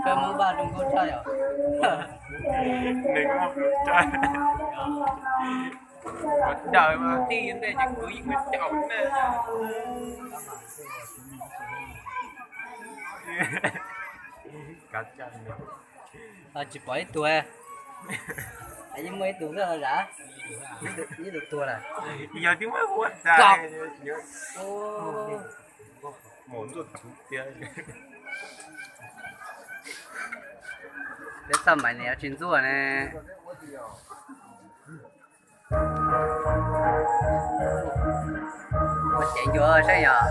Koj muab vaj zoo nkauj tshaj yom. Nws muab zoo tshaj. Cov daws mas tij ntej ces kuv yeej muab caum na. Kav tsij. Tsis pom ib tug. Yeej muaj ib tug nkaus zam, ib tug tuag lawm. Yog twb muab ua tas. Peb txoj mais nws yuav tsis ntxuaj ne. Ua cev ncua saib yog.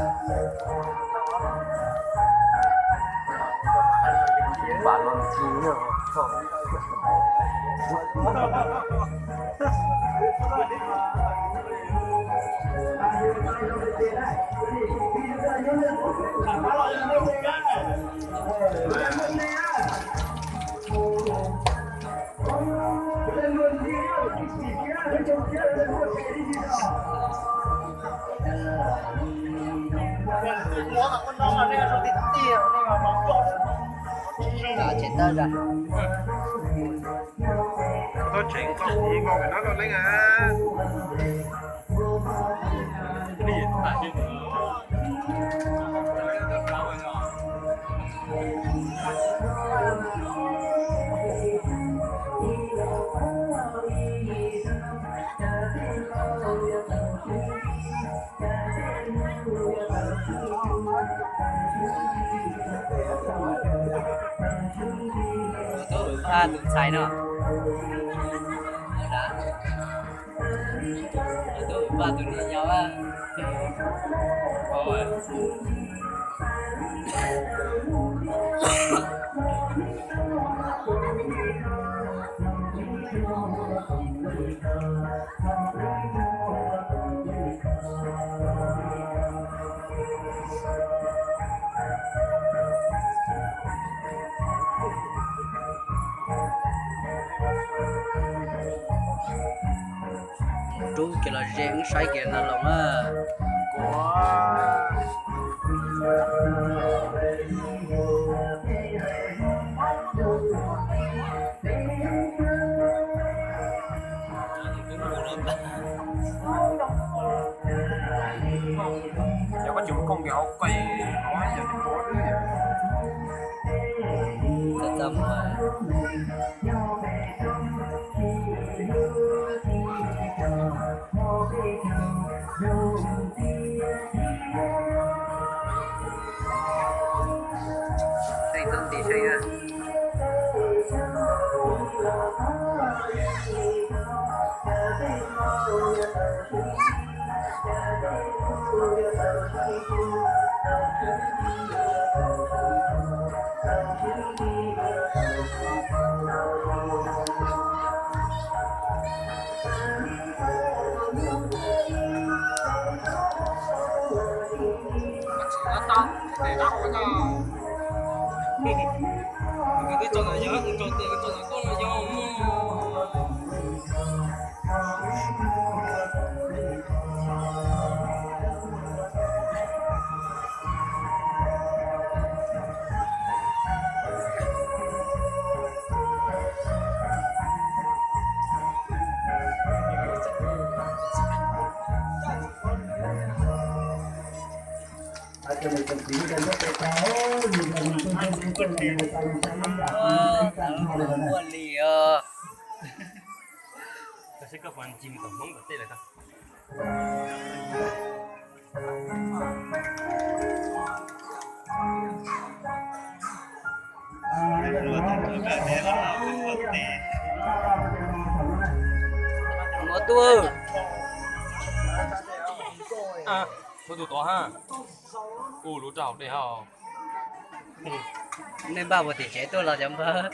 Tsev tawb zam. Tsev nkaus nkaus no los leej a. Tus ntxhais no. Tus vaj tus niam yau. Rub kiag los ze wb saib kiag no los na. Yog koj tsis mus kooj kiag hauv qe, Ua li os. Ua tuaj. Ua tus tod ha. Ua lub rau hauv dej ha. Nej npaj puas tim tsev tuaj los cov npawg?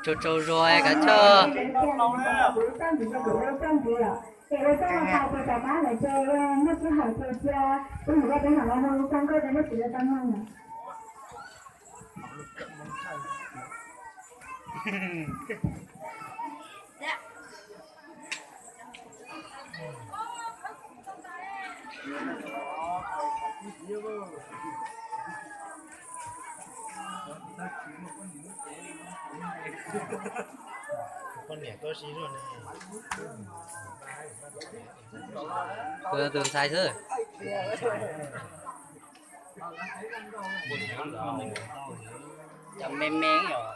Tsaug tsaug zog kav chawj. Tus ntxhais xwb. Cov me me os.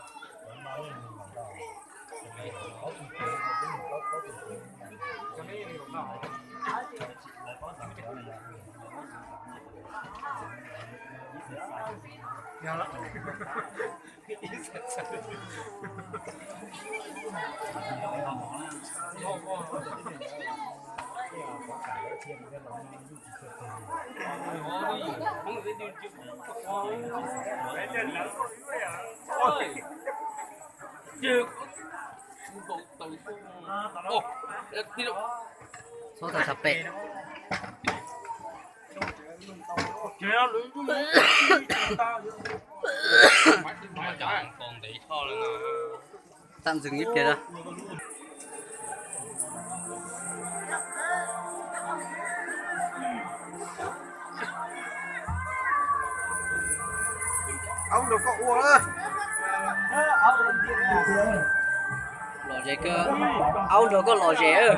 Txhob tau txhais pem. Tạm dừng ib pliag da. Aub nrog koj ua. Lom zem kawg, aub nrog koj lom zem.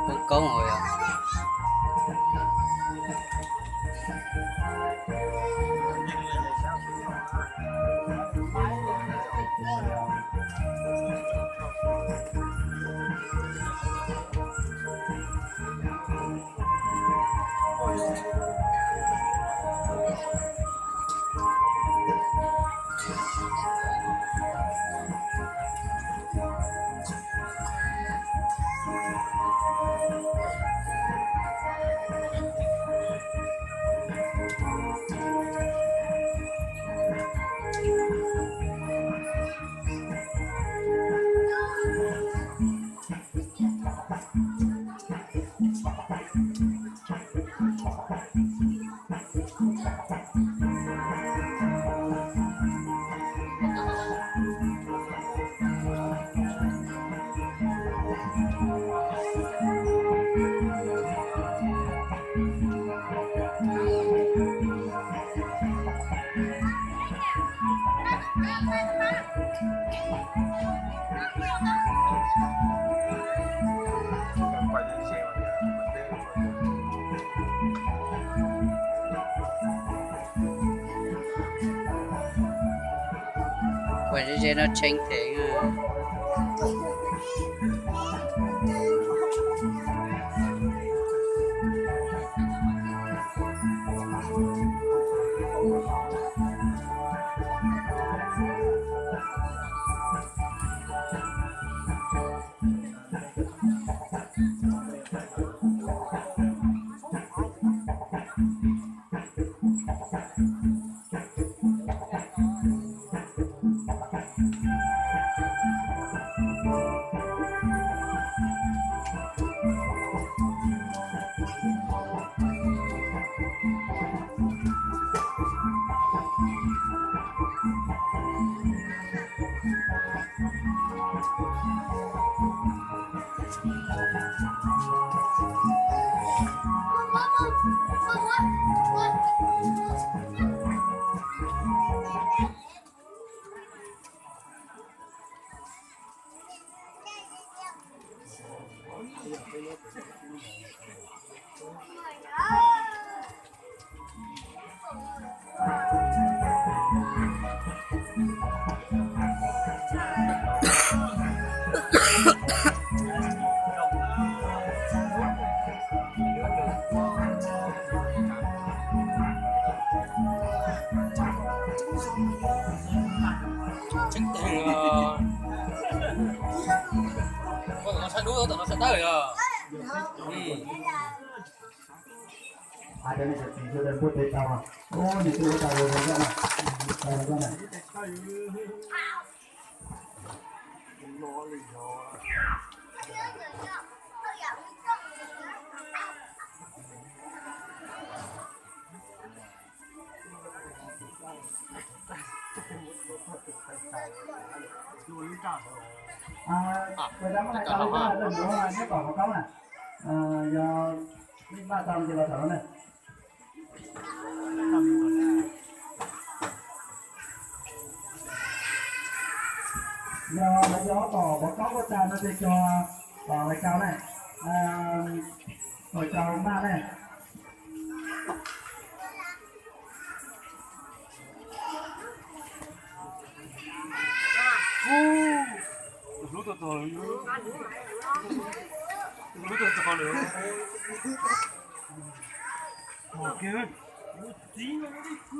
Koob koob yog. Ua ze ze no tshee theem. Tseeb tiag, koj tom no saib dub, koj tom no saib dawb os. Nyob tom hauv, neb kom hauv koob na, yog nej npaj tau ces los txog no ne. Yog lawv yog ob tom hauv koob tuaj tag no ces cog tom lawv kaus ne, lawv kaus npaj ne. Tus hlub tuaj txog, tus hlub tuaj txog lawm.